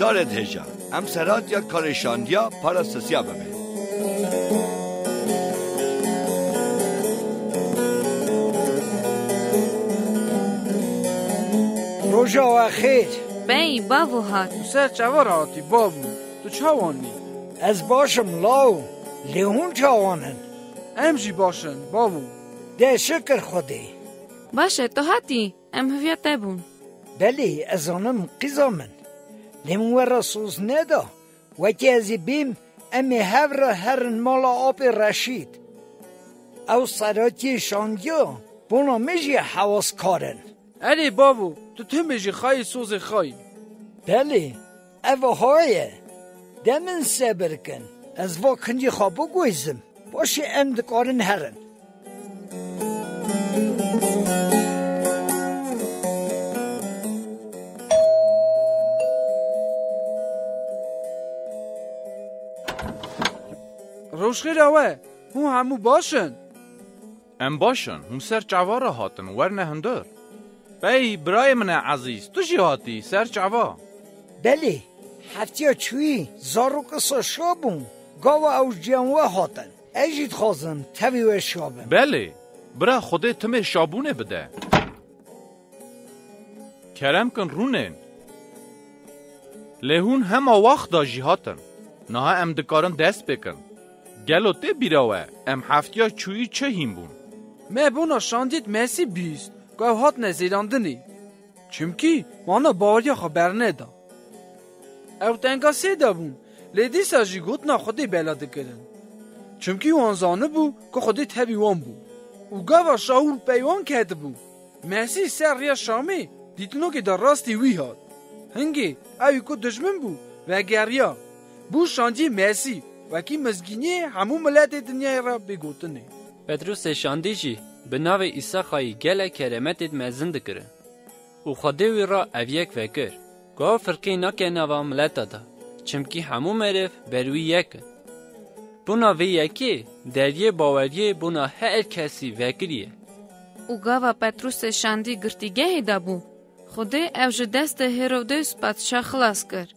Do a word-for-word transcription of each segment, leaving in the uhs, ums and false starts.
Darê dihêja. Em serhatiya karê şandiya parasesiya bibin. Roja we xêr. Bey, bavo hat. Tu ser çava re hatî, bavo. Tu çawan î? Ez baş im, law. Lê hûn çawan in? Em jî baş in, bavo. De şikir Xwedê. Baş e, tu hatî? Em hevya te bûn. Belê, ez zanim qîza min. Lê min we re soz neda. Wekî ez ê bêm, em ê hev re herin mala apê Reşîd. Ew serokê şandiya bona min jî hewaskar in. Erê bavo, tu timê jî xayê sozê xayî. Belê, ev aha ye. De min sebir kin. Ez va kundî xwe biguhêzim. Paşê em dikarin herin. Rojxêra we, hûn hemû baş in? Em baş in, hûn ser çava re hatin, werne hundir. Bey, birayê min e ezîz, tu jî hatî, ser çava? Belê, heftiya çûyî zarok isa şa bûn, gava ew jiyan we hatin. Ez jî dixwazim tevî we şa bim. Belê, bira Xwedê timê şabûnê bide. Kerem kin rûnên. Lê hûn hema waxda jî hatin. Niha em dikarin dest pê kin. Gelo tê bîra we, em heftiya çûyî çi hîn bûn? Me bona şandiyê di Mesî bihîst ku ew hatine zêrandinê. Çimkî wana baweriya xwe berneda. Ew tengasê de bûn, lê dîsa jî gotina Xwedê bela dikirin. Çimkî wan zanibû ku Xwedê tevî wan bû. Û gava Şawûl pey wan ketibû, Mesîh ser rêya Şamê dîtinokê de rastî wî hat. Hingê ewî ku dijmin bû, vegeriya. Bû şandiyê Mesîh, wekî mizgîniyê hemû miletê dinyayê re bê gotinê. Petrûsê şandî jî bi navê Îsa Xayî gelek keremetêd mezin dikirin. Û Xwedê wî re ev yek vekir, ku ew firqî nake nava mileta de, çimkî hemû meriv ber wî yek in. Bona vê yekê deriyê baweriyê bona her kesî vekiriye. Û gava Petrûsê şandî girtîgehê de bû, Xwedê ew ji destê Hêrodes padşa xilas kir.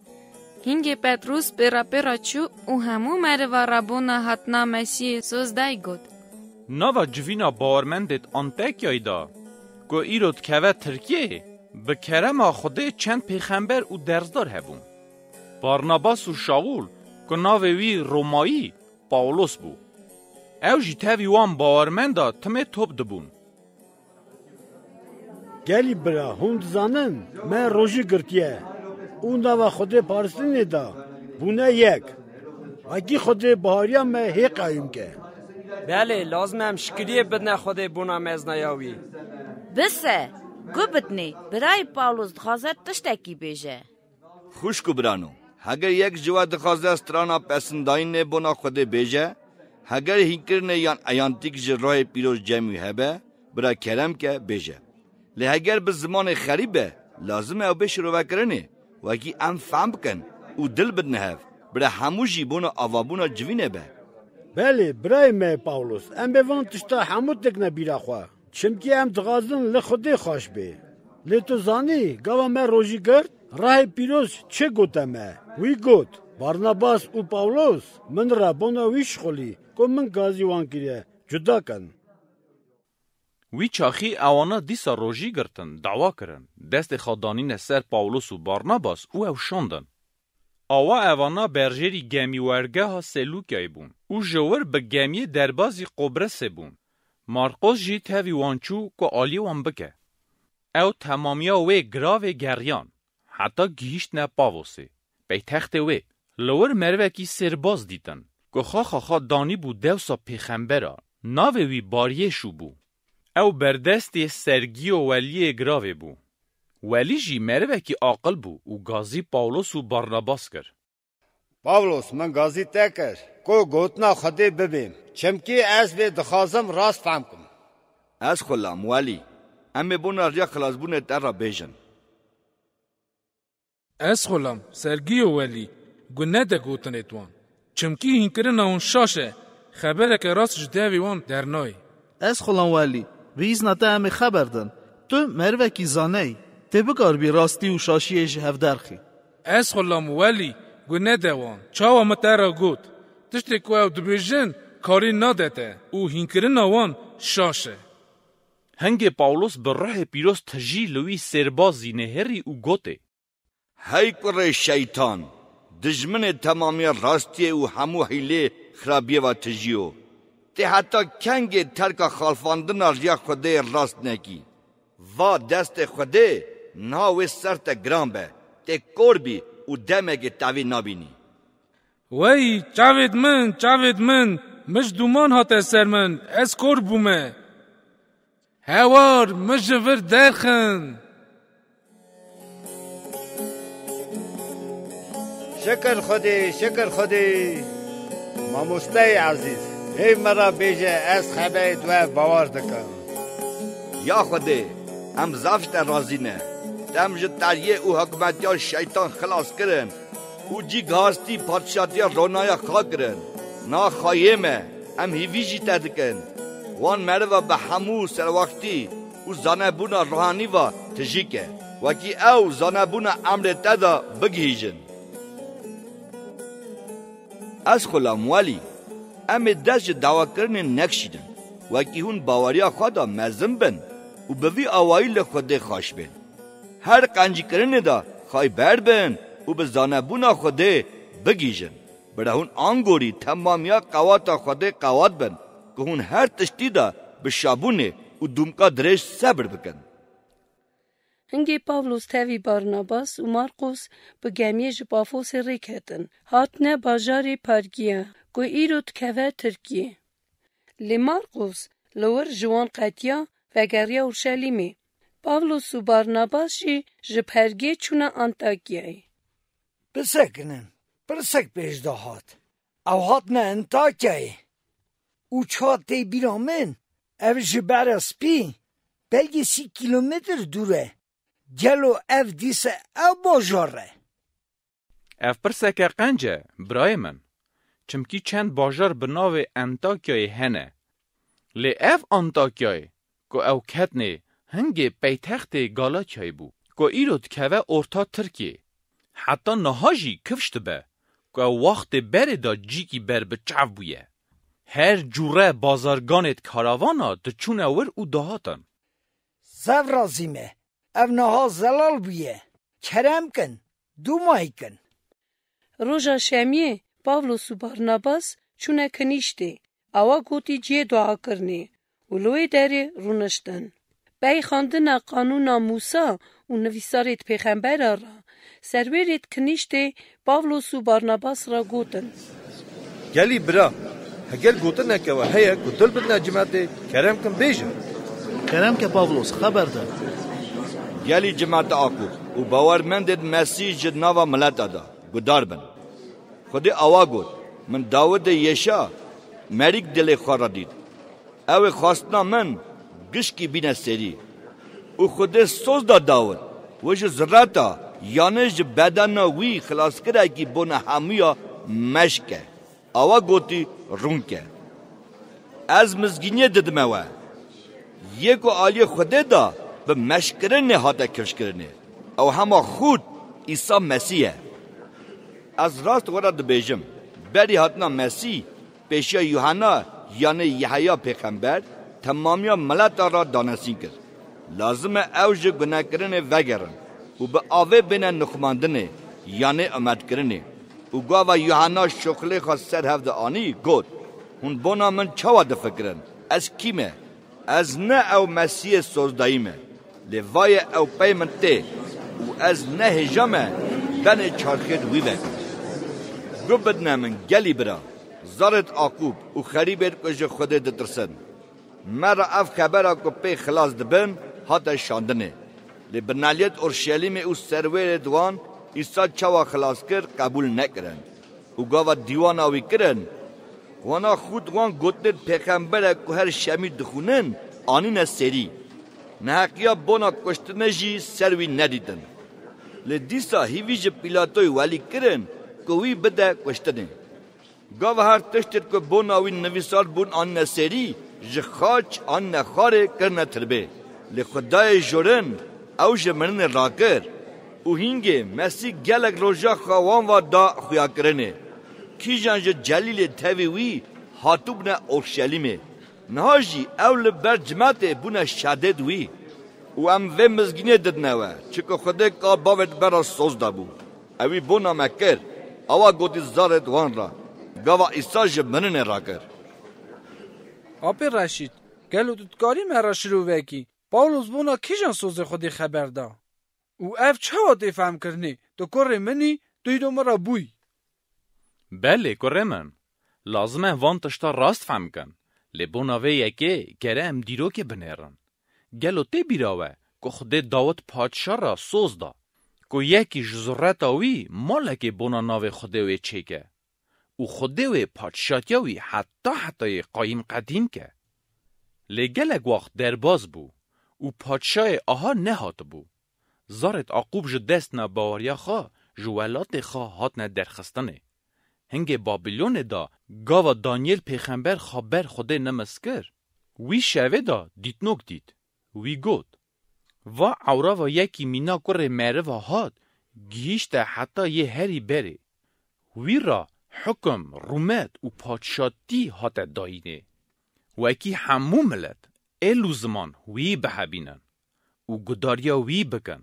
Hingê Petrûs pêra pêra çû û hemû meriva re bona hatina Mesîhê soz day got. Nava civîna bawermendêd Antekyayê de, ku îro dikeve Tirkiyeyê, bi kerema Xwedê çend pêxember û dersdar hebûn. Barnabas û Şawûl, ku navê wî Romayî Pawlos bû. Ew jî tevî wan bawermenda timê top dibûn. Gelî bira, hûn dizanin, me rojî girtiye û nava Xwedê paristinê de bûne yek. Wekî Xwedê bahariya me hê qewîm ke. Belê, lazim e em şikiriyê bidine Xwedê bona meznaya wî. Bise, guh bidinê, birayê Pawlos dixwaze tiştekî bêje. Xwişk û birano, heger yek ji we dixwaze strana pesindayînê bona Xwedê bêje, heger hînkirinê yan eyantîk ji Rohê Pîroz cem wî hebe, bira kerem ke bêje. Lê heger bi zimanê xerîb be, lazim e ew bê şirovekirinê, wekî em fehm bikin û dil bidin hev, bira hemû jî bona avabûna civînê be. Belê, birayê me Pawlos, em bê van tişta hemû dikine bîra xwe. Çimkî em dixwazin li Xwedê xweş bê. Lê tu zanî, gava me rojî girt, Rahê Pîroz çi gote me? Wî got, Barnabas û Pawlos min re bona wî şixulî, ku min gazî wan kiriye, cuda kin. Wî çaxî ewana dîsa rojî girtin, dawa kirin, destê xwe danîne ser Pawlos û Barnabas û ew şandin. Awa evana berjêrî gemîwergeha Selûkyayê bûn û ji wir bi gemiyê derbazî Qobrisê bûn. Marqos jî tevî wan çû ku aliyê wan bike. Ew temamiya wê giravê geriyan, heta gihîştine Pavosê, peytextê wê. Li wir merivekî sêrbaz dîtin, ku xaxa xwe danîbû dewsa pêxembera, navê wî Baryêşû bû. Ew berdestê Sergiyo weliyê giravê bû. Welî jî merivekî aqil bû û gazî Pawlos û Barnabas kir. Pawlos, min gazî te kir, ku gotina Xwedê bibêm, çimkî ez vê dixwazim rast fehm kim. Ez xulam, welî, em ê bona riya xilasbûnê te re bêjin. Ez xulam, Sergiyo welî, guneh de gotinê wan. Çimkî hînkirina hûn şaş e, xebereke rast ji devê wan dernayê. Ez xulam welî, bi îzna te em ê xeber din. Tu merivekî zaneyî, tê bikaribî rastî û şaşiyê ji hev derxî. Ez Xulam Welî, gunede wan, çawa min te re got? Tiştê ku ew dibêjin, karî nade te û hînkirina wan şaş e. Hingê Pawlos bi ruhê pîroz tijî li wî sêrbazî nêhêrî û gotê. Hey kurê şeytan, dijminê temamiya rastiyê û hemû hîlê xirabiyê ve tijî yo. Tê heta kengê terka xalfandina riya Xwedê rast nekî? Va destê Xwedê niha wê ser te giran be. Tê kor bî û demekê tevî nabînî. Wey, çavêt min, çavêt min, mij dûman hate ser min, ez kor bûme. Hewar, min ji vir derxin. Şikir Xwedê, şikir Xwedê. Mamosteyê ezîz, hê min re bêje, ez xeberê te bawer dikim. Ya Xwedê, em zaf ji te razî ne. Te em ji teriyê û hikmetiya şeytan xilas kirin û cî gihastî padşatiya ronaya xwe kirin. Na xayê me, em hîvî jî te dikin. Wan meriva bi hemû serwextî û zanebûna ruhanî ve tijî ke, wekî ew zanebûna emrê te de bigihîjin. Ez Xulam Welî, em ê dest ji dawakirinê nekişînin, wekî hûn baweriya xwe de mezin bin û bi vî awayî li Xwedê xweş bên. Her qencîkirinê de xayber bin û bi zanebûna Xwedê bigihîjin. Bira hûn angorî temamiya qewata Xwedê qewat bin, ku hûn her tiştî de bi şabûnê û dûmka dirêj sebir bikin. Hingê Pavlos tevî Barnabas û Marqos bi gemiyê ji Pafosê rêketin, hatine bajarê Pergiya, ku îro dikeve Tirkiyê. Lê Marqos li wir ji wan qetiya, vegeriya Urşelîmê. Pavlos û Barnabas jî ji Pergê çûne Antakyayê. Bisekinin, pirsek pêş de hat. Ew hatine Antakyayê. Û çawa tê bîra min, ev ji Bere Spî belkî sî kîlometr dûr e. Gelo ev dîse ew bajar e? Ev pirseke qenc e, birayê min. Çimkî çend bajar bi navê Antakyayê hene. Lê ev Antakyayê, ku ew ketnê hingê peytextê Galatyayê bû, ku îro dikeve orta Tirkiyê. Heta niha jî kifş dibe, ku ew wextê berê de cîkî ber bi çav bûye. Her cûre bazarganêt karavana diçûne wir û dihatin. Zaf razî me, ev niha zelal bûye. Kerem kin, dûmayî kin. Roja şemiyê Pavlos û Barnabas çûne kinîştê, awa gotî cihê duakirinê û li wê derê rûniştin. Pey xwendina qanûna Mûsa û nivîsarêt pêxembera re, serwêrêt kinîştê Pavlos û Barnabas re gotin. Gelî bira, heger gotineke we heye ku dil bidine cimetê, kerem kin bêjin. Kerem ke Pavlos, xeber de. Gelî cimeta Akûb û bawermendên Mesîh ji nava mileta de, gudar bin. Xwedê awa got, min Dawidê Yeşa merîk dilê xwe re dît. Ew ê xwestina min gişkî bîne serî. Û Xwedê soz da Dawid, wê ji zireta, yanê ji bedena wî xilaskirekî bona hemûya meşke. Awa gotî, rûn ke. Ez mizgîniyê didime we. Yê ku aliyê Xwedê de bi meşkirinê hate kifşkirinê. Ew hema xûd Îsa Mesîh e. Ez rast we re dibêjim, berî hatina Mesîh, pêşiya Yuhena, yanê Yehya pêxember, temamiya mileta re danesîn kir. Lazim e ew ji gunekirinê vegerin û bi avê bêne nixumandinê, yanê umetkirinê. Û gava Yuhena şoxilê xwe ser hev de anî, got, hûn bona min çawa difikirin? Ez kî me? Ez ne ew Mesîhê sozdayî me, lê va ye ew pey min tê û ez ne hêja me benê çarxêt wî vekim. Guh bidine min gelî bira, zarêt Aqûb û xerîbêt ku ji Xwedê ditirsin. Me re ev xebera ku pê xilas dibin, hate şandinê. Lê binaliyêt Orşelîmê û serwêrêt wan Îsa çawa xilas kir, qebûl nekirin. Û gava dîwana wî kirin, wana xût wan gotinêt pêxemberek ku her şemî dixwînin, anîne serî. Neheqiya bona kuştinê jî ser wî nedîtin. Lê dîsa hîvî ji Pîlatoyê welî kirin ku wî bide kuştinê. Gava her tiştêt ku bona wî nivîsar bûn anîne serî, ji xaç anîne xwarê kirine tirbê. Lê Xwedayê jorin ew ji mirinê rakir û Û hîngê Mesîh gelek roja xwe wan va da xuyakirinê. Kîjan ji Celîlê tevî wî hatibûne Orşelîmê. Niha jî ew li ber cimetê bûne şedêd wî. Û em vê mizgînê didine we, çiko Xwedê ka bavêt bera soz dabû. Ewî bona me kir, awa gotî zarêt wan ra, gava Îsa ji mirinê rakir. Apê Reşîd, gelo tu dikarî me re şirovekî? Pawlos bona kîjan sozê Xwedê xeber da? Û ev çawa tê fehmkirinê? Tu kurê min î, tu îro min re bûyî. Belê, kurê min. Lazim e van tişta rast fehm kin. Lê bona vê yekê gere em dîrokê binêrin. Gelo tê bîra we ku Xwedê Dawid padşa re soz da, ku yekî ji zureta wî malekê bona navê Xwedê wê çêke û Xwedê wê padşatiya wî heta hetayê qayîm qedîm ke. Lê gelek waxt derbas bû û padşayê aha nehatibû. Zarêt Aqûb ji dest nebaweriya xwe ji welatê xwe hatine derxistinê. Hingê Babilonê de gava Danyêl pêxember xwe ber Xwedê nimis kir, wî şevê de dîtnok dît. Wî got, va ewra va yekî mîna kurê meriva hat, gihîşte heta yê herî berê. Wî ra hukum, rûmet û padşatî hate dayînê. Wekî hemû milet, êl û ziman wî bihebînin û gudariya wî bikin.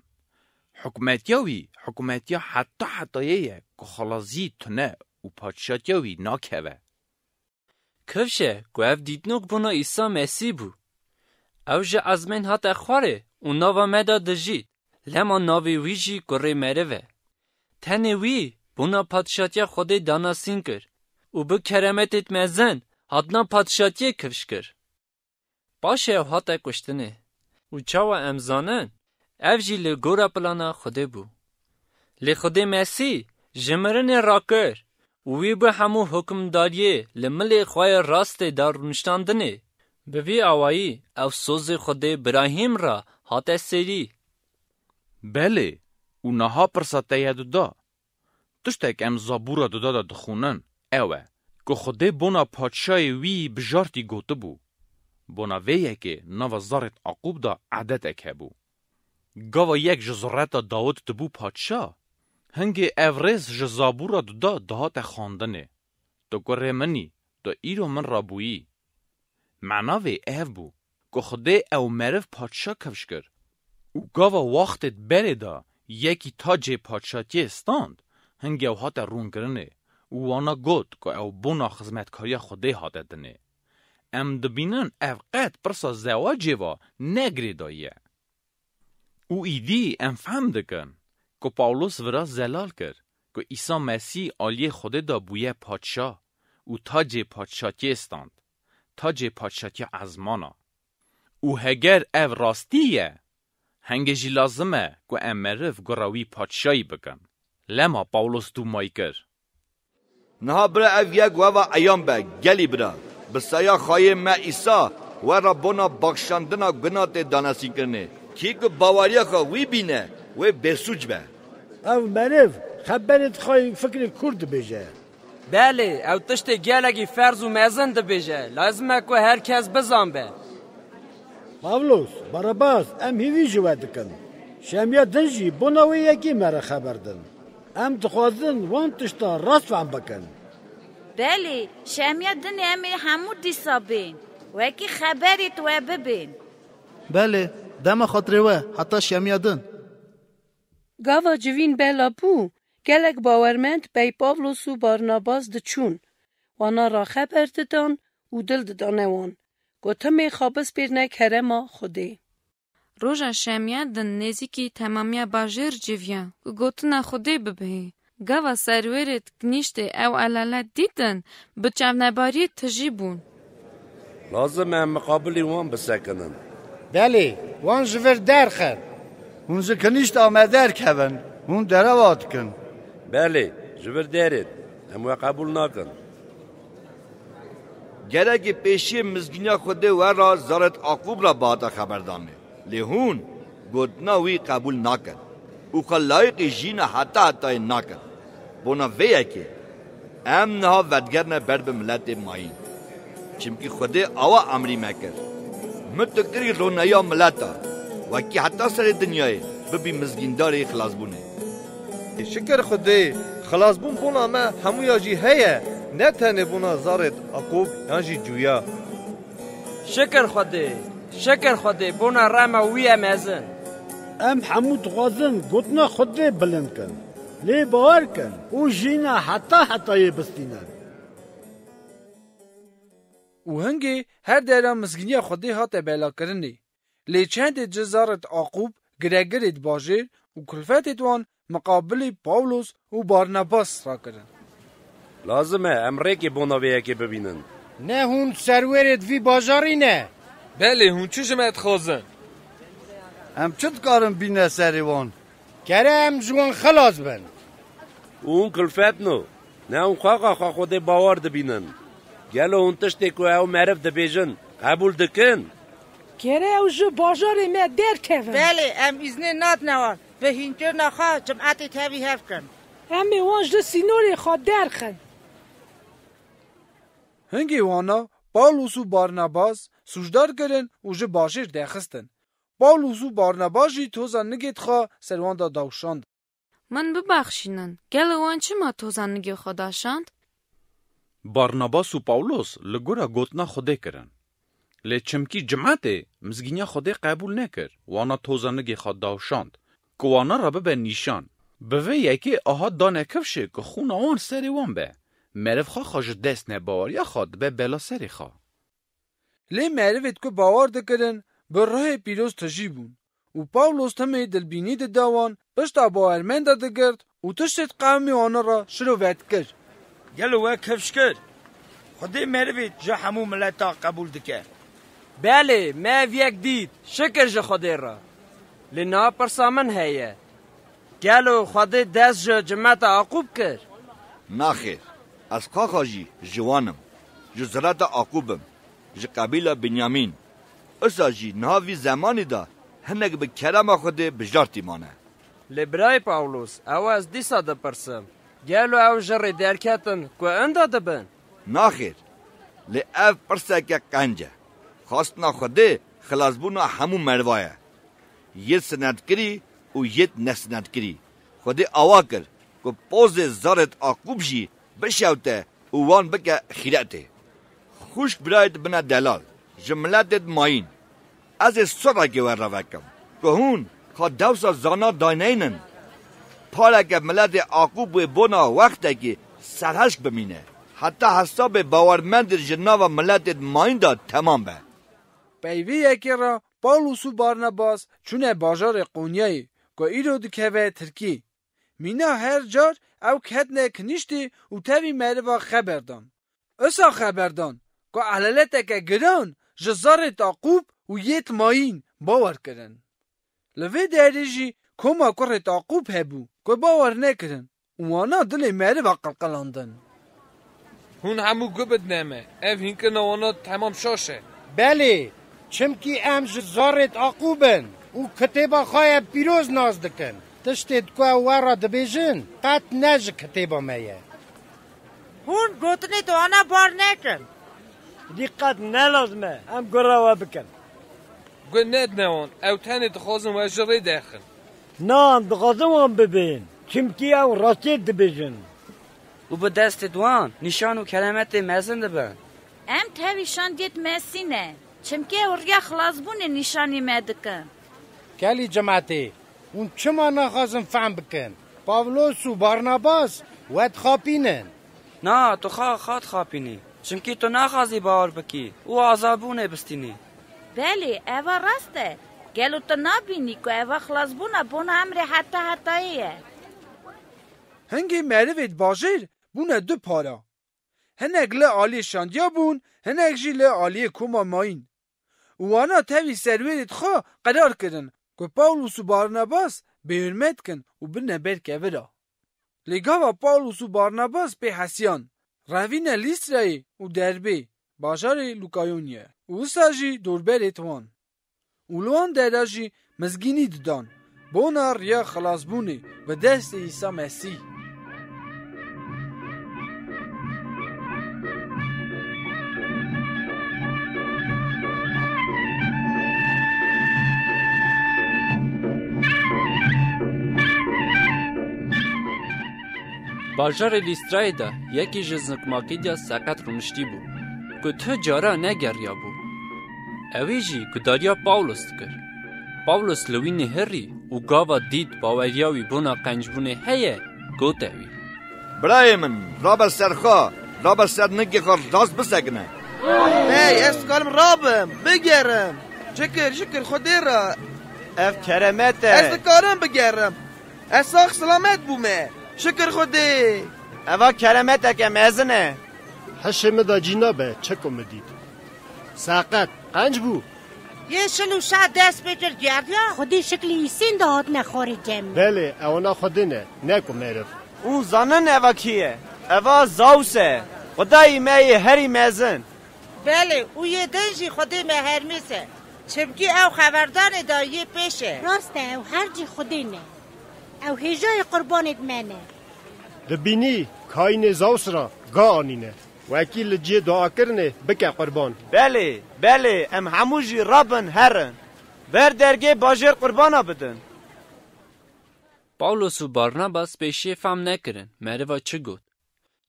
Hikûmetiya wî hikûmetiya heta hetayê ye ku xelazî tune û padşatiya wî nakeve. Kifş e ku ev dîtnok bona Îsa Mesîh bû. Ew ji ezmên hate xwarê û nava me de dijît, lema navê wî jî kurê meriv e. Tenê wî bona padşatiya Xwedê danasîn kir û bi keremetêt mezin hatina padşatiyê kifş kir. Paşê ew hate kuştinê û çawa em zanin, ev jî li gora plana Xwedê bû. Lê Xwedê Mesîh ji mirinê rakir û wî bi hemû hukimdariyê li milê xwe yê rastê de rûniştandinê. Bi vî awayî ew sozê Xwedê Birahîm re hate serî. Belê, û niha pirsa te ya duda. Tiştek em Zabûra duda de dixwînin, ew e, ku Xwedê bona padşayê wî bijartî gotibû. Bona vê yekê nava zarêt Aqûb de edetek hebû. Gava yek ji zureta Dawid dibû padşa, hingê ev rêz ji Zabûra duda dihate xwendinê, Tu kurê min î, tu îro min re bûyî. Mena vê ev bû, ku Xwedê ew meriv padşa kifş kir. Û gava wextêt berê de yekî tacê padşatiyê stand, hingê ew hate rûnkirinê û wana got ku ew bona xizmetkariya Xwedê hate dinê. Em dibînin ev qet pirsa zewacê ve ne girêdayî ye. Û îdî em fehm dikin ku Pawlos vira zelal kir ku Îsa Mesîh aliyê Xwedê de bûye padşa û tacê padşatiyê stand, tacê padşatiya ezmana. Û heger ev rastî ye, hingê jî lazim e ku em meriv gura wî padşayî bikin. Lema Pawlos dûmayî kir. Niha bira ev yek we ve eyan be, gelî bira. Bi saya xayê me Îsa we re bona baxşandina guna tê danesînkirinê. Kî ku baweriya xwe wî bîne, wê bêsûc be. Ev meriv xeberêt xayî fikrê kûr dibêje. Belê, ew tiştê gelekî ferz û mezin dibêje. Lazim e ku her kes bizanbe. Pavlos, Barabas, em hîvî ji we dikin. Şemiya din jî bona wê yekî me re xeber din. Em dixwazin wan tişta rast fehm bikin. Belê, şemiya din em ê hemû dîsa bên, wekî xeberêt we bibên. Belê, dema xatirê we, heta şemiya din. Gava civîn bela bû, gelek bawermend pey Pavlos û Barnabas diçûn, wana ra xeber didan û dil didane wan, ku timê xwe bispêrne kerema Xwedê. Roja şemiya din nêzîkî temamiya bajêr civiya ku gotina Xwedê bibihê. Gava serwerêt knîştê ew elalet dîtin, bi çavnebariyê tijî bûn. Lazim e em miqabilî wan bisekinin. Belê, wan ji vir derxin. Hûn ji knîşta me derkevin, hûn derewa dikin. Belê, ji vir derêt, em we qebûl nakin. Gerekê pêşiyê mizgîniya Xwedê we re zarêt Aqûb re bihate xeberdanê. Lê hûn gotina wî qebûl nakin û xwe layiqî jîna heta hetayê nakin. Bona vê yekê em niha vedigerine ber bi miletê mayîn. Çimkî Xwedê awa emrî me kir, Min tu kirî roneya mileta, wekî heta serê dinyayê bibî mizgîndarê xilasbûnê. Şikir Xwedê, xilasbûn bona me hemûya jî heye, ne tenê bona zarêt Aqûb yan jî cuya. Şikir Xwedê, şikir Xwedê, bona rema wî ye mezin. Em hemû dixwazin gotina Xwedê bilind kin. Lê bawer kin û jîna heta hetayê bistînin. Û hingê her dera mizgîniya Xwedê hate belakirinê. Lê çendê ji zarêt Aqûb, giregirêt bajêr û kulfetêt wan miqabilê Pawlos û Barnabas rakirin. Lazim e em rêkê bona vê yekê bibînin. Ne hûn serwêrêt vî bajarî ne? Belê, hûn çi ji me dixwazin? Em çi dikarin bîne serê wan? Kere em ji wan xilas bin. Û hûn kulfetno. Ne hûn xwexa xwe Xwedê bawer dibînin. Gelo hûn tiştê ku ew meriv dibêjin qebûl dikin? Kere ew ji bajarê me derkevin. Belê, em îznê nadine wan bi hînkirina xwe cimetê tevî hev kin. Em ê wan ji sînorê xwe derxin. Hingê wana Pawlos û Barnabas sûcdar kirin û ji bajêr derxistin. Pawlos û Barnabas jî toza nigêt xwe ser wan de dawşand. Min bibexşînin, gelo wan çima toza nigê xwe daşand? Barnabas û Pawlos li gora gotina Xwedê kirin. Lê çimkî cimetê mizgîniya Xwedê qebûl nekir, wana toza nigê xwe dawşand, ku wana re bibe nîşan. Bi vê yekê aha dane kifşê ku xûna wan serê wan be. Meriv xwexa ji dest nebaweriya xwe dibe bela serê xwe. Lê merivêt ku bawer dikirin, bi ruhê pîroz tijî bûn. Û Pawlos timê dilbînî dida wan, pişta bawermenda digirt û tiştêt qewmê wana re şirove dikir. Gelo we kifş kir? Xwedê merivêt ji hemû mileta qebûl dike. Belê, me ev yek dît, şikir ji Xwedê re. Lê niha pirsa min heye. Gelo Xwedê dest ji cimeta Aqûb kir? Naxêr, ez xwexa jî ji wan im. Ji zireta Aqûb im, ji qebîla Binyamîn. Usa jî niha vî zemanî de hinek bi kerema Xwedê bijartî mane. Lê birayê Pawlos, ew ez dîsa dipirsim, gelo ew ji rê derketin ku inda dibin? Naxêr, lê ev pirseke qenc e. Xwestina Xwedê xilasbûna hemû meriva ye. Yêt sinetkirî û yêt nesinetkirî. Xwedê awa kir ku pozê zarêt Aqûb jî bişewte û wan bike xîretê. Xûşk birayêt bine delal, ji miletêt mayîn. Ez ê sirekê we re vekim, ku hûn xwe dewsa zana dayneynin. Pareke miletê Aqûb wê bona wextekî serhişk bimîne, heta hesabê bawermendên ji nava miletêt mayîn de temam be. Pey vê yekê re Pawlos û Barnabas çûne bajarê Qonyayê, ku îro dikeve Tirkiyê. Mîna her car ew ketine kinîştê û tevî meriva xeber dan. Usa xeber dan ku ehlaleteke giran ji zarêt Aqûb û yêt mayîn bawer kirin. Li vê derê jî koma kurêt Aqûb hebû ku bawer nekirin û wana dilê meriva qilqilandin. Hûn hemû guh bidine me. Ev hînkirina wana temam şaş e. Belê, çimkî em ji zarêt Aqûb in û kitêba xwe ye pîroz nas dikin. Tiştê ku ew we re dibêjin, qet ne ji kitêba me ye. Hûn gotinê di wana bar nekin. Dîqet ne lazim e, em gura we bikin. Guh nedine wan, ew tenê dixwazin we ji rê derxin. Na, em dixwazin wan bibînin, çimkî ew rastiyê dibêjin. Û bi destê wan nîşan û kerametê mezin dibin. Em tevî şandiyêt Mesî ne, çimkî ew riya xilasbûnê nîşanî me dikin. Gelî cimetê, hûn çima naxwazin fehm bikin? Pawlos û Barnabas we dixapînin. Na, tu xwe xwe dixapînî, çimkî tu naxwazî bawer bikî û azadbûnê bistînî. Belê, eva rast e. Gelo tu nabînî ku eva xilasbûna bona emrê heta hetayê ye? Hingê merivêt bajêr bûne du para. Hinek li aliyê şandiya bûn, hinek jî li aliyê koma mayîn. Û wana tevî serwêrêt xwe qerar kirin ku Pawlos û Barnabas bêhurmet kin û bine ber kevira. Lê gava Pawlos û Barnabas pê hesiyan, revîne Lîstrayê û Derbê, bajarê Lukayoniyê û wisa jî dorberêt wan. Û li wan dera jî mizgînî didan, bona riya xilasbûnê bi destê Îsa Mesîh. Bajarê Lîstrayê de yekî ji zikmakîdiya seqet rûniştî bû, ku tu cara negeriyabû. Ewî jî gudariya Pawlos dikir. Pawlos li wî nihirî û gava dît baweriya wî bona qencbûnê heye, gote wî. Birayê min, rabe ser xwe, rabe ser ningê xwe rast bisekine. Hey, ez dikarim rabim, bigerim. Şikir, şikir Xwedê re. Ev keremet e. Ez dikarim bigerim. Ez sax selamet bûme. Şikir Xwedê. Eva keremeteke mezin e. Hişê min de cî nabe, çi ku min dît. Seqet, qenc bû. Yê şil û şa dest pê kir gerdiya. Xwedê şiklî îsên de hatine xwarê cem. Belê, ewana Xwedê ne, ne ku meriv. Hûn zanin eva kî ye? Eva Zaws e. Xwedayî me yê herî mezin. Belê, û yê din jî Xwedê me Hermês e. Çimkî ew xeverdanê da yê pêş e. Rast e, ew her cî Xwedê ne. Ew hêjayê qurbanêd me ne. Dibînî, kayînê Zaws ra ga anîne. Wekî li cihê duakirinê bike qurban. Belê, belê, em hemû jî rabin herin. Ber dergê bajêr qurbana bidin. Pawlos û Barnabas pêşiyê fam nekirin, meriva çi got.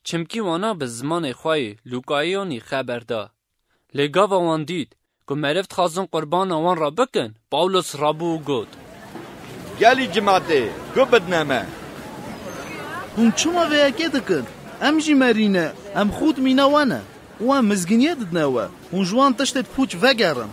Çimkî wana bi zimanê xwe yê Lûkayonî xeber da. Lê gava wan dît, ku meriv dixwazin qurbana wan re bikin, Pawlos rabû û got. Gelî cimatê, gu bidne me. Hûn çima vê yekê dikin? Em jî merî ne, em xût mîna we ne. Û em mizgîniyê didine we. Hûn ji wan tiştê pûç vegerin.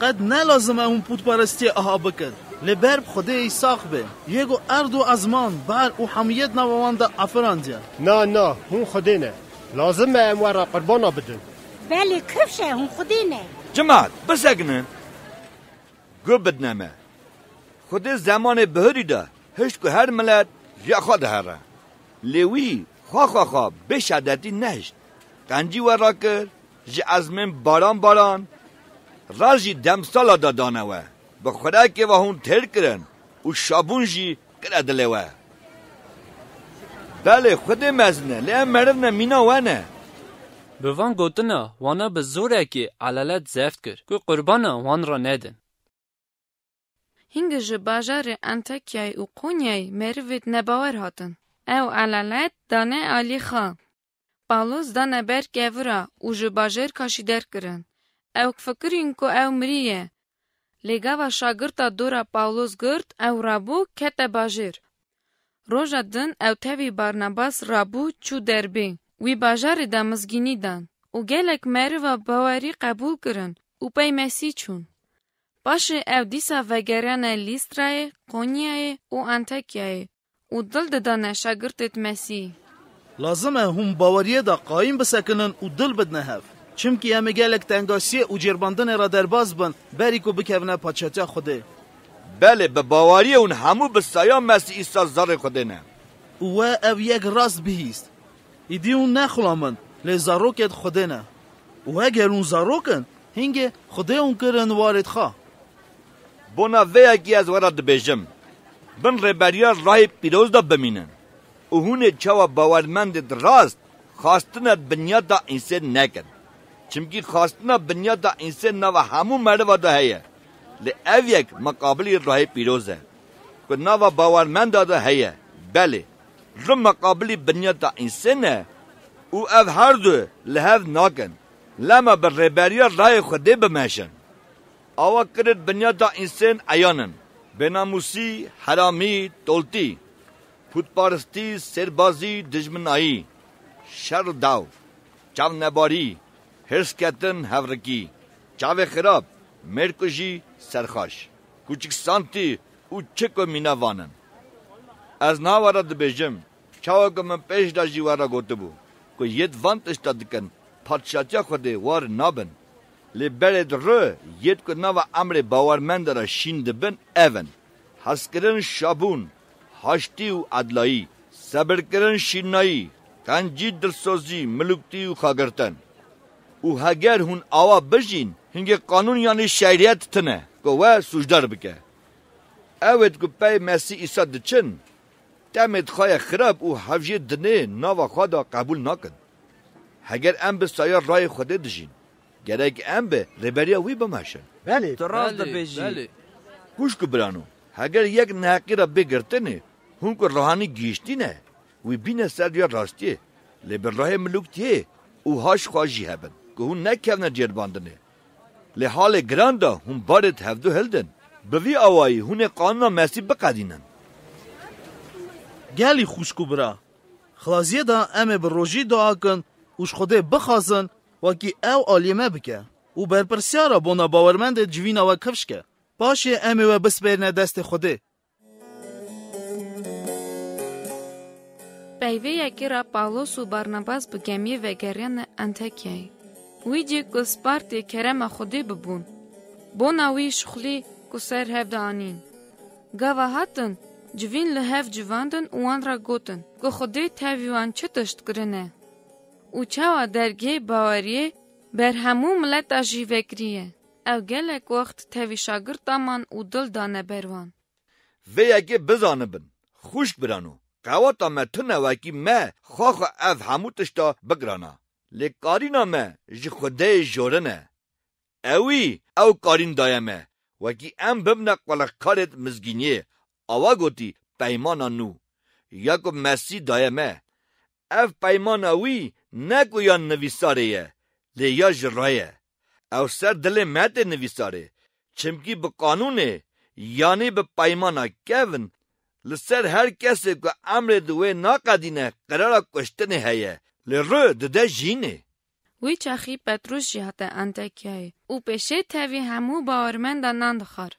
Qet ne lazim e hûn pûtparestiyê aha bikin. Lê ber bi Xwedê yî sax bê. Yê ku erd û ezman, bar û hemiyê di nava wan de afirandiye. Na, na, hûn Xwedê ne. Lazim e em we re qurbana bidin. Belê, kifş e, hûn Xwedê ne. Cimat, bisekinin. Gu bidne me. Xwedê zemanê bihurî de hişt ku her milet riya xwe dihere. Lê wî xwe xwe xwe bê şedetî nehişt. Qencî we rakir, ji ezmên baran baran, raz jî demsala da dane we. Bi xurekê ve hûn têr kirin û şabûn jî kire dilê we. Belê, Xwedê mezin e, lê em meriv ne, mîna we ne. Bi van gotina, wana bi zorekê elalet zeft kir, ku qurbana wan re nedin. Hingî ji bajarê Antakyayê û Qonyayê merivêd nebawer hatin. Ew elalet dane alî xwe. Pawlos dane ber kevira û ji bajêr kaşîder kirin. Ew fikirîn ku ew mirî ye. Lê gava şagirta dora Pawlos girt, ew rabû, kete bajêr. Roja din ew tevî Barnabas rabû, çû derbê. Wî bajarê de mizgînî dan û gelek meriva bawerî qebûl kirin û pey Mesîh çûn. Paşê ew dîsa vegeriyane Lîstrayê, Qonyayê û Antakyayê û dil didane şagirtêd Mesîhî. Lazim e hûn baweriyê de qayîm bisekinin û dil bidine hev. Çimkî em ê gelek tengasiyê û cêrbandinê re derbas bin, berî ku bikevine padşatiya Xwedê. Belê, bi baweriyê hûn hemû bi saya Mesîh Îsa zarê Xwedê ne. Û we ev yek rast bihîst. Îdî hûn ne xulam in, lê zarokêd Xwedê ne. Û heger hûn zarok in, hingê Xwedê hûn kirin warêd xwe. Bona vê yekê ez we re dibêjim, bin rêberiya rahê pîroz de bimînin û hûn ê çawa bawermendêd rast xwastina binyata însên nekin. Çimkî xwastina binyata însên nava hemû meriva de heye, lê ev yek miqabilî rahê pîroz e, ku nava bawermenda de heye. Belê, ri miqabilî binyata însên e û ev her du li hev nakin. Lema bi rêberiya rayê Xwedê bimeşin. Awa kirêt binyata însên eyan in. Bênamûsî, heramî, toltî, pûtparistî, sêrbazî, dijminayî, şer û daw, çavnebarî, hêrsketin, hevrikî, çavê xirab, mêrkujî, serxaş, kûçiksantî û çi ku mîna van in. Ez niha we re dibêjim, çawa ku min pêş de jî we re gotibû, ku yêd van tişta dikin, padşatiya Xwedê war nabin. Lê berêd ri yêd ku nava emrê bawermenda re şîn dibin, ev in: hezkirin, şabûn, haştî û edlayî, sebirkirin, şînayî, qencî, dilsozî, milûktî û xagirtin. Û heger hûn awa bijîn, hingê qanûn yanî şerîet tune ku we sûcdar bike. Ewêd ku pey Mesîh Îsa diçin, temêd xwe ye xirab û hevjê dinê nava xwe de qebûl nakin. Heger em bi saya rayê Xwedê dijîn, gerek em bi rêberiya wî bimeşin. Belê, tu rast Belê, dibêjî. Belê. Xwişk û birano, heger yek neheqî re bê girtinê, hûn ku ruhanî gihîştî ne, wî bîne ser riya rastiyê. Lê bi rayê milûktiyê û haş xwe jî hebin, ku hûn nekevne cêrbandinê. Lê halê giran de hûn barê di hevdu hildin. Bi vî awayî hûn ê qanûna Mesî biqedînin. Gelî xwişk û bira, xilaziyê de em ê bi rojî dua kin û ji Xwedê bixwazin, wekî ew aliyê me bike û berpirsiyara bona bawermendê civîna we kifş ke. Paşê em ê we bispêrine destê Xwedê. Peyvê yekê re Pawlos û Barnabas bi gemiyê vegeriyane Antakyayê. Wî cî ku spartê kerema Xwedê bibûn, bona wî şixulî ku ser hev de anîn. Gava hatin, civîn li hev civandin û wan re gotin ku Xwedê tevî wan çi tişt kirine û çawa dergehê baweriyê ber hemû mileta jî vekiriye. Ew gelek wext tevî şagirta man û dil dane ber wan. Vê yekê bizanibin, xwişk birano, qeweta me tune wekî me xwe xwe ev hemû tişta bigirana. Lê karîna me ji Xwedeyê jorin e. Ewî ew karîn daye me, wekî em bibine qulixkarêd mizgîniyê, awa gotî peymana nû, ya ku Mesî daye me. Ev peymana wî ne ku ya nivîsarê ye, lê ya ji re ye. Ew ser dilê me tê nivîsarê. Çimkî bi qanûnê, yanî bi peymana kevin, li ser her kesê ku emrê di wê naqedîne, qirara kuştinê heye, lê ru dide jînê. Wî çaxî Petrûs jî hate Antakyayê û pêşê tevî hemû bawermenda nan dixwar.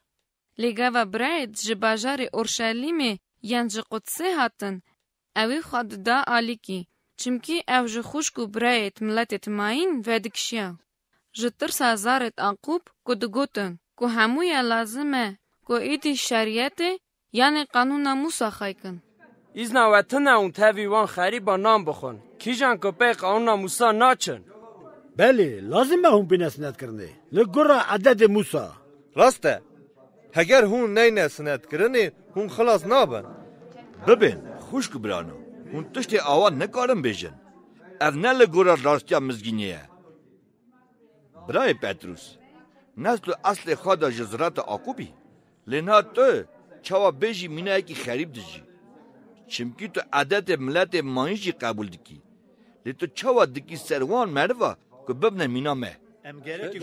Lê gava birayêd ji bajarê Orşelîmê yan ji Qudsê hatin, ewî xwe dida alîkî, çimkî ew ji xwişk û birayêd miletêd mayîn vedikişiya. Ji tirsa zarêd Aqûb ku digotin ku hemû ye lazim e ku êdî şeriyetê, yanê qanûna Mûsa xay kin. Îzna we tune hûn tevî wan xerîba nan bixwin, kîjan ku pey qanûna Mûsa naçin. Belê, lazim e hûn bîne sinetkirinê, li gora edetê Mûsa. Rast e. Heger hûn neyne sinetkirinê, hûn xilas nabin. Bibên, xwişk û birano, hûn tiştê awa nikarin bêjin. Ev ne li gora rastiya mizgînê ye. Birayê Petrûs, nesl û eslê xwe de ji zirata Aqûb î? Lê niha tu çawa bêjî mînayekî xerîb dijî? Çimkî tu edetê miletê mayîn jî qebûl dikî. Lê tu çawa dikî ser wan meriva ku bibne mîna me? Em gerek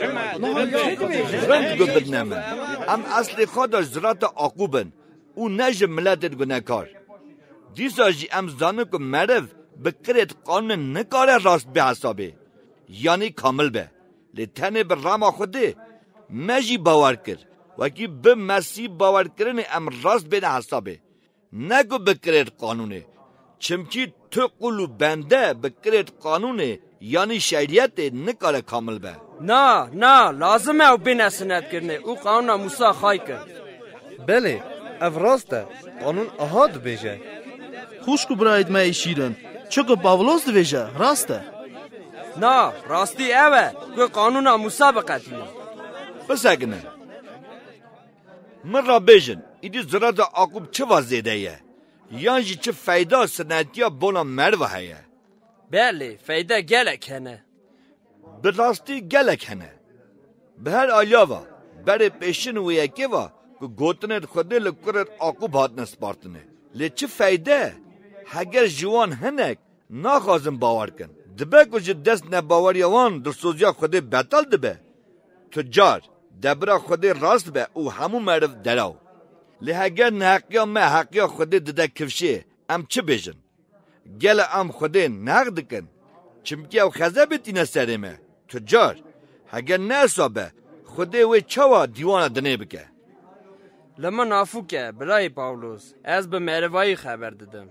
Rin digot bidne min. Em eslê xwe de ji zirata Aqûb in û ne ji miletên gunekar. Dîsa jî em zanin ku meriv bi kirêt qanûnê nikare rast bê hesabê, yanî kamil be. Lê tenê bi rema Xwedê me jî bawer kir. Wekî bi Mesîh bawerkirinê em rast bêne hesabê. Ne ku bi kirêt qanûnê. Çimkî tu qul û bende bi kirêt qanûnê, yanî şeriyetê nikare kamil be. Na, na, lazim e ew bêne sinetkirinê û qanûna Mûsa xay kin. Belê, ev rast e. Qanûn aha dibêje. Xwişk û birayêd me ê şîrin, çi ku Pawlos dibêje, rast e. Na, rastî ew e ku qanûna Mûsa biqetînin. Bisekine. Min re bêjin, îdî zirata Aqûb çiva zêde ye? Yan jî çi feyda sinetiya bona meriva heye? Belê, feyde gelek hene. Bi rastî gelek hene. Bi her aliya ve, berê pêşin wê yekê ve ku gotinên Xwedê li kurên Aqûb hatine spartine. Lê çi feyde? Heger ji wan hinek naxwazin bawer kin, dibe ku ji dest nebaweriya wan dilsoziya Xwedê betal dibe. Tu car, debira Xwedê rast be û hemû meriv deraw. Lê heger neheqiya me heqiya Xwedê dide kifşê, em çi bêjin? Gelo em Xwedê neheq dikin? Çimkî ew xezebê tîne serê me. Tu car, heger ne esa be, Xwedê wê çawa dîwana dinê bike? Li min afû ke, birayê Pawlos, ez bi merivayî xeber didim.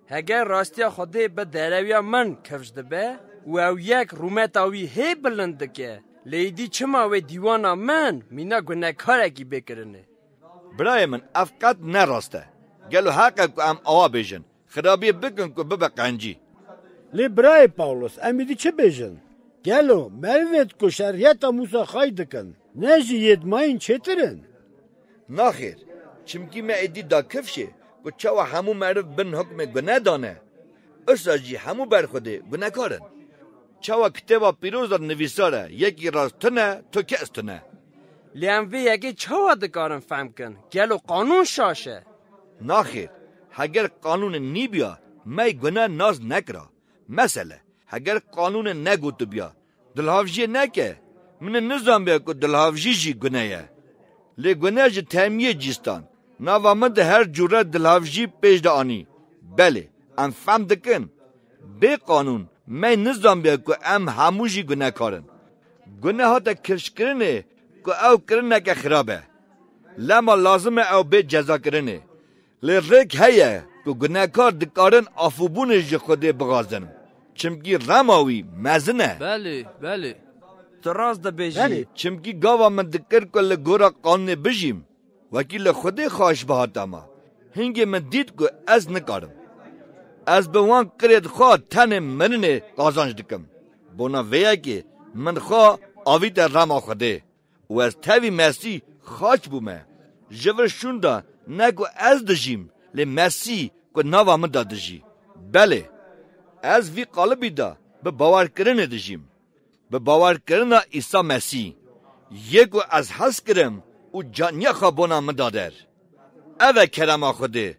Heger rastiya Xwedê bi derewiya min kifş dibe û ew yek rûmeta wî hê bilind dike, lê îdî çima wê dîwana min mîna gunekarekî bê kirinê? Birayê min, ev qet ne rast e. Gelo heq e ku em awa bêjin, xirabiyê bikin ku bibe qencî? Lê birayê Pawlos, em îdî çi bêjin? Gelo merivêd ku şeriyeta Mûsa xay dikin, ne jî yêd mayîn çêtir in? Naxêr, çimkî me êdî da kifşê ku çawa hemû meriv bin hukmê gune dane, usa jî hemû ber Xwedê gunekar in. Çawa Kitêba Pîroz de nivîsar e, yekî rast tune, tu kes tune. Lê em vê yekê çawa dikarin fehm kin? Gelo qanûn şaş e? Naxêr, heger qanûnê nîbiya, me gune nas nekira. Mesele, heger qanûnê negotibiya, dilhavjiyê neke, min ê nizanbiya ku dilhavjî jî gune ye. Lê gune ji temiyê cî stand. Nava min de her cûre dilhavjî pêş de anî. Belê, em fem dikin. Bê qanûn, me nizanbiya ku em hemû jî gunekar in. Gune hate kirşkirinê ku ew kirineke xirab e. Lema lazim e ew bê cezakirinê. Lê rêk heye ku gunekar dikarin afûbûnê ji Xwedê bixwazin. Çimkî rema wî mezin e. Belê, belê. Tu rast dibêjî. Belê. Çimkî gava min dikir ku li gora qanûnê bijîm, wekî li Xwedê xahiş bihata me. Hingê min dît ku ez nikarim. Ez bi wan kirêd xwe tenê mirinê qazanc dikim. Bona vê yekê min xwe avîte rema Xwedê. Û ez tevî Mesîh xaç bûme. Ji vir şûnda ne ku ez dijîm, lê Mesîh ku nava min de dijî. Belê, ez vî qalibî de bi bawerkirinê dijîm. Bi bawerkirina Îsa Mesîh, yê ku ez hez kirim û caniya xwe bona min da der. Ev e kerema Xwedê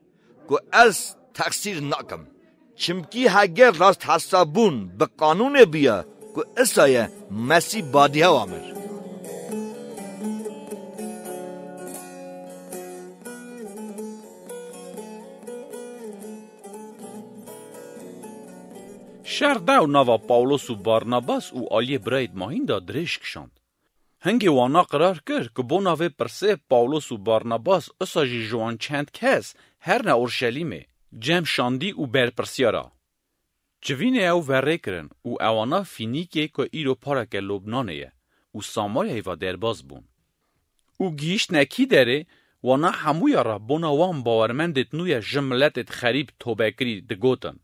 ku ez teqsîr nakim. Çimkî heger rasthesabûn bi qanûnê biya ku isa ye, Mesîh badihewa mir. Şer dew nava Pawlos û Barnabas û aliyê birayê mahîn de dirêj kişand. Hingê wana qirar kir ku bona vê pirsê Pawlos û Barnabas usa jî ji wan çend kes herne Orşelîmê, cem şandî û berpirsiyara. Civînê ew verê kirin û ewana Fînîkê ku îro pareke Lubnanê ye û Samaryayê ve derbas bûn. Û gihîştine kî derê, wana hemûya re bona wan bawermendêd nû ye ji miletêd xerîb tobekirî digotin.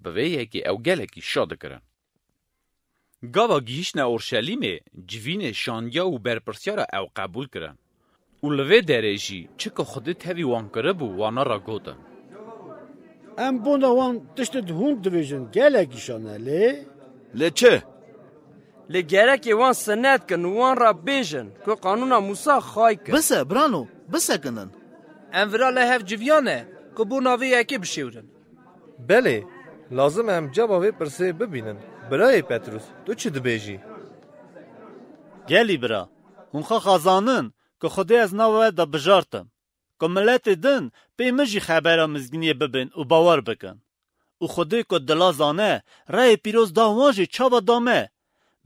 Bi vê yekê ew gelekî şa dikirin. Gava gihîştine Orşelîmê, civînê şandiya û berpirsiyara ew qebûl kirin. Û li vê derê jî çi ku Xwedê tevî wan kiribû, wana re gotin. Em bona wan tiştêd hûn dibêjin gelekî şan e, lê Lê çi? Lê gerekê wan sinet kin û wan re bêjin ku qanûna Mûsa xay kir. Bise, birano, bisekinin. Em vira li hev civiyane ku bona vê yekê bişêwrin. Belê, lazim e em caba vê pirsê bibînin. Birayê Petrûs, tu çi dibêjî? Gelî bira, hûn xwe xazanin ku Xwedê ez nava we de bijartim, ku miletê din pê min jî xebera mizgîniyê bibên û bawer bikin. Û Xwedê ku dila zane, reyê pîroz da wan jî çawa da me.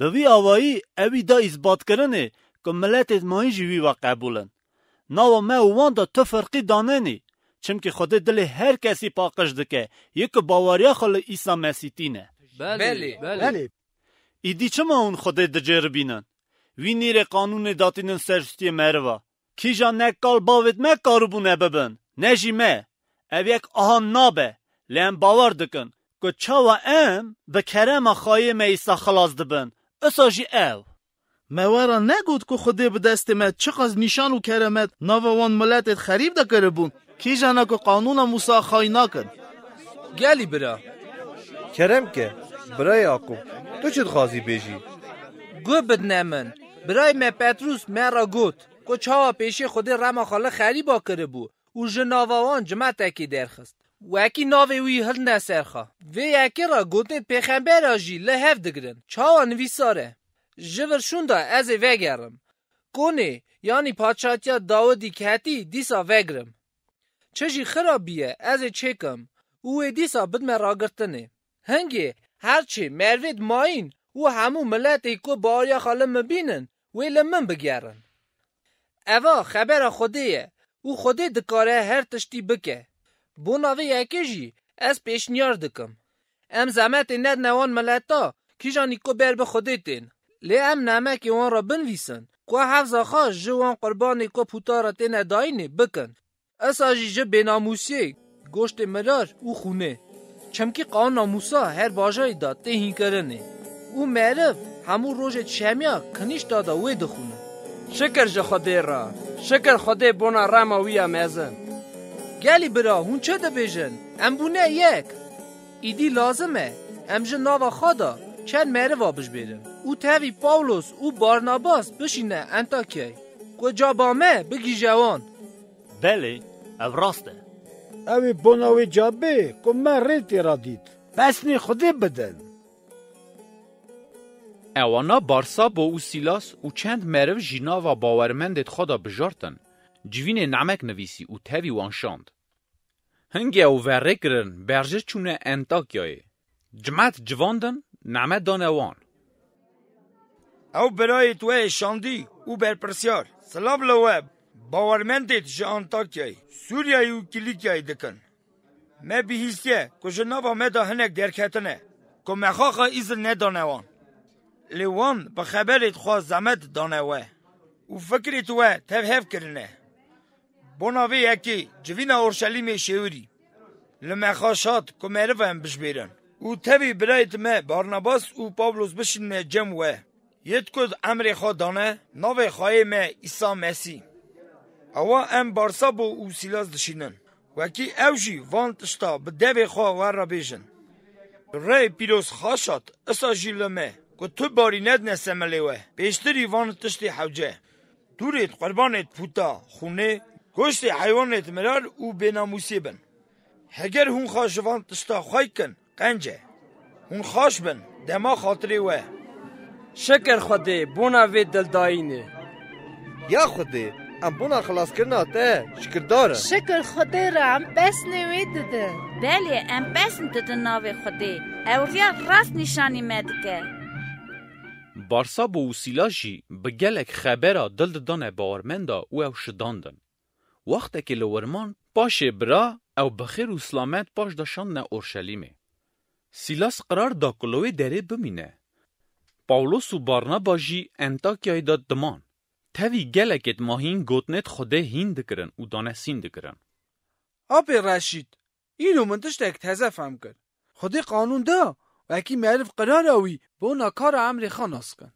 Bi vî awayî ewî da îsbatkirinê ku miletêd mayîn jî wî ve qebûl in. Nawa me û wan de tu firqî danenî. Çimkî Xwedê dilê her kesî paqij dike, yê ku baweriya xwe li Îsa Mesîh tîne. Belê, belê. Belê. Îdî çima hûn Xwedê dicêribînin? Wî nîrê qanûnê datînin ser stûyê meriva. Kîjan ne kal bavêd me karibûne bibin, ne jî me. Ev yek aha nabe, lê em bawer dikin ku çawa em bi kerema xayê me Îsa xilas dibin, isa jî ew. Me we re negot ku Xwedê bi destê me çiqas nîşan û keremet nava wan miletêd xerîb de kiribûn, kîjana ku qanûna Mûsa xay nakin? Gelî bira. Kerem ke, birayê Yaqûb, tu çi dixwazî bêjî? Guh bidine min. Birayê me Petrûs me re got ku çawa pêşê Xwedê rema xwe li xerîba kiribû û ji nava wan cimetekê derxist. Wekî navê wî hilne ser xwe. Vê yekê re gotên pêxembera jî li hev digirin. Çawa nivîsar e? Ji vir şûnda ez ê vegerim. Konê, yanî padşatiya Dawidî ketî dîsa vegirim. Çi jî xirabî ye, ez ê çêkim û wê dîsa bidme ragirtinê. Hingê her çê mervêd mayîn û hemû miletê ku baweriya xwe li min bînin, wê li min bigerin. Eva xebera Xwedê ye û Xwedê dikare her tiştî bike. Bona vê yekê jî ez pêşniyar dikim. Em zemetê nedine wan mileta, kîjanî ku ber bi Xwedê tên. Lê em namekê wan re binivîsin, ku hevza xwe ji wan qurbanê ku pûta re têne dayînê bikin. Isa jî ji bênamûsiyê, goştê mirar û xûnê. Çimkî qanûna Mûsa her bajarî de tê hînkirinê û meriv hemû rojê çemiya kinîşta de wê dixwîne. Şikir ji Xwedê re, şikir Xwedê bona rema wî ya mezin. Gelî bira, hûn çi dibêjin? Em bûne yek. Îdî lazim e em ji nava xwe de çend meriva bijbêrin û tevî Pawlos û Barnabas bişîne Entakyayê, ku caba me bigihîje wan. Belê, ev rast e. Ew ê bona wê cabê ku me rê tê ra dît. Pesnê Xwedê bidin. Ewana Barsabo û Sîlas û çend meriv jî nava bawermendêd xwe de bijartin, civînê namek nivîsî û tevî wan şand. Hingê ew verê kirin, berjê çûne Entakyayê. Cimet civandin, name dane wan. Ew birayêd we yê şandî û berpirsiyar, silav li we, bawermendêd ji Antakyayê, Sûriyayê û Kîlîkyayê dikin. Me bihîstiye ku ji nava me de hinek derketine, ku me xaxa îzin nedane wan. Lê wan bi xeberêd xwe zemet dane we û fikrêd we tev hev kirine. Bona vê yekê civîna Orşelîmê şêwirî. Li me xaş hat ku meriv em bijbêrin. Û tevî birayêd me Barnabas û Pawlos bişînine cem we. Yêd ku emrê xwe dane navê Xweyê me Îsa Mesîh. Ewa em Barsabo û Sîlas dişînin. Wekî ew jî van tişta bi devê xwe we re bêjin. Rê pîroz xaş hat, isa jî li me, ku tu barî nedine semelê we, pêştirî van tiştê hewce. Tûrêd qurbanêd pûta, xûnê, goştê heywanêd mirar û bênamûsê bin. Heger hûn xwe ji van tişta xwey kin, qenc e. Hûn xaş bin, dema xatirê we. Şikir Xwedê, bona vê dildayînê. Ya Xwedê, em bona xilaskirina te şikirdar in. Şikir Xwedê re em pesnê wê didin. Belê, em pesn didin navê Xwedê. Ew riya rast nîşanî me dike. Barsabo û Sîlas jî bi gelek xebera dil didane bawermenda û ew şidandin. Wextekê li wir man, paşê bira ew bi xêr û silamet paş de şandine Orşelîmê. Sîlas qirar da ku li wê derê bimîne. Pawlos û Barnaba jî Entakyayê de diman. Tevî gelekêd ma hîn gotinêd Xwedê hîn dikirin û danesîn dikirin. Apê Reşîd, îro min tiştek teze fehm kir. Xwedê qanûn da, wekî meriv qirara wî bona kara emrê xwe nas kin.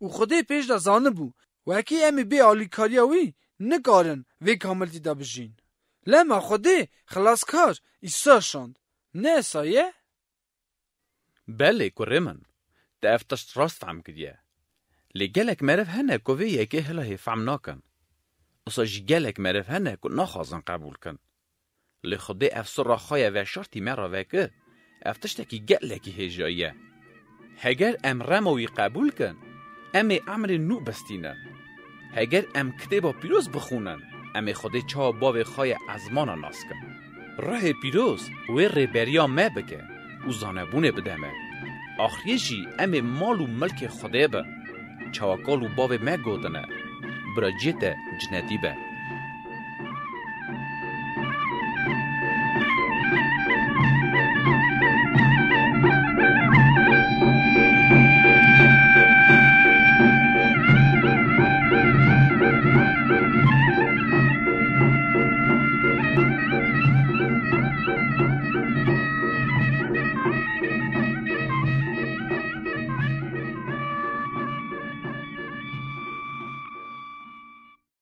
Û Xwedê pêş de zanibû, wekî em ê bê alîkariya wî nikarin vê kamiltî de bijîn. Lema Xwedê xilaskar Îsa şand. Ne Îsa ye? Belê kurê min, te ev tişt rast fehm kiriye. Lê gelek meriv hene ku vê yekê hila hê fehm nakin. Usa jî gelek meriv hene ku naxwazin qebûl kin. Lê Xwedê ev sirra xwe ya veşartî me re vekir, ev tiştekî gelekî hêjayî ye. Heger em rema wî qebûl kin, em ê emrê nû bistînin. Heger em Kitêba Pîroz bixwînin, em ê Xwedê çawa bavê xwe ya ezmana nas kin. Ruhê Pîroz wê rêberiya me bike û zanebûnê bide me. Axiriyê jî em ê mal û milkê Xwedê bin. Çawa kal û bavê me gotine, bira cihê te cinetî be.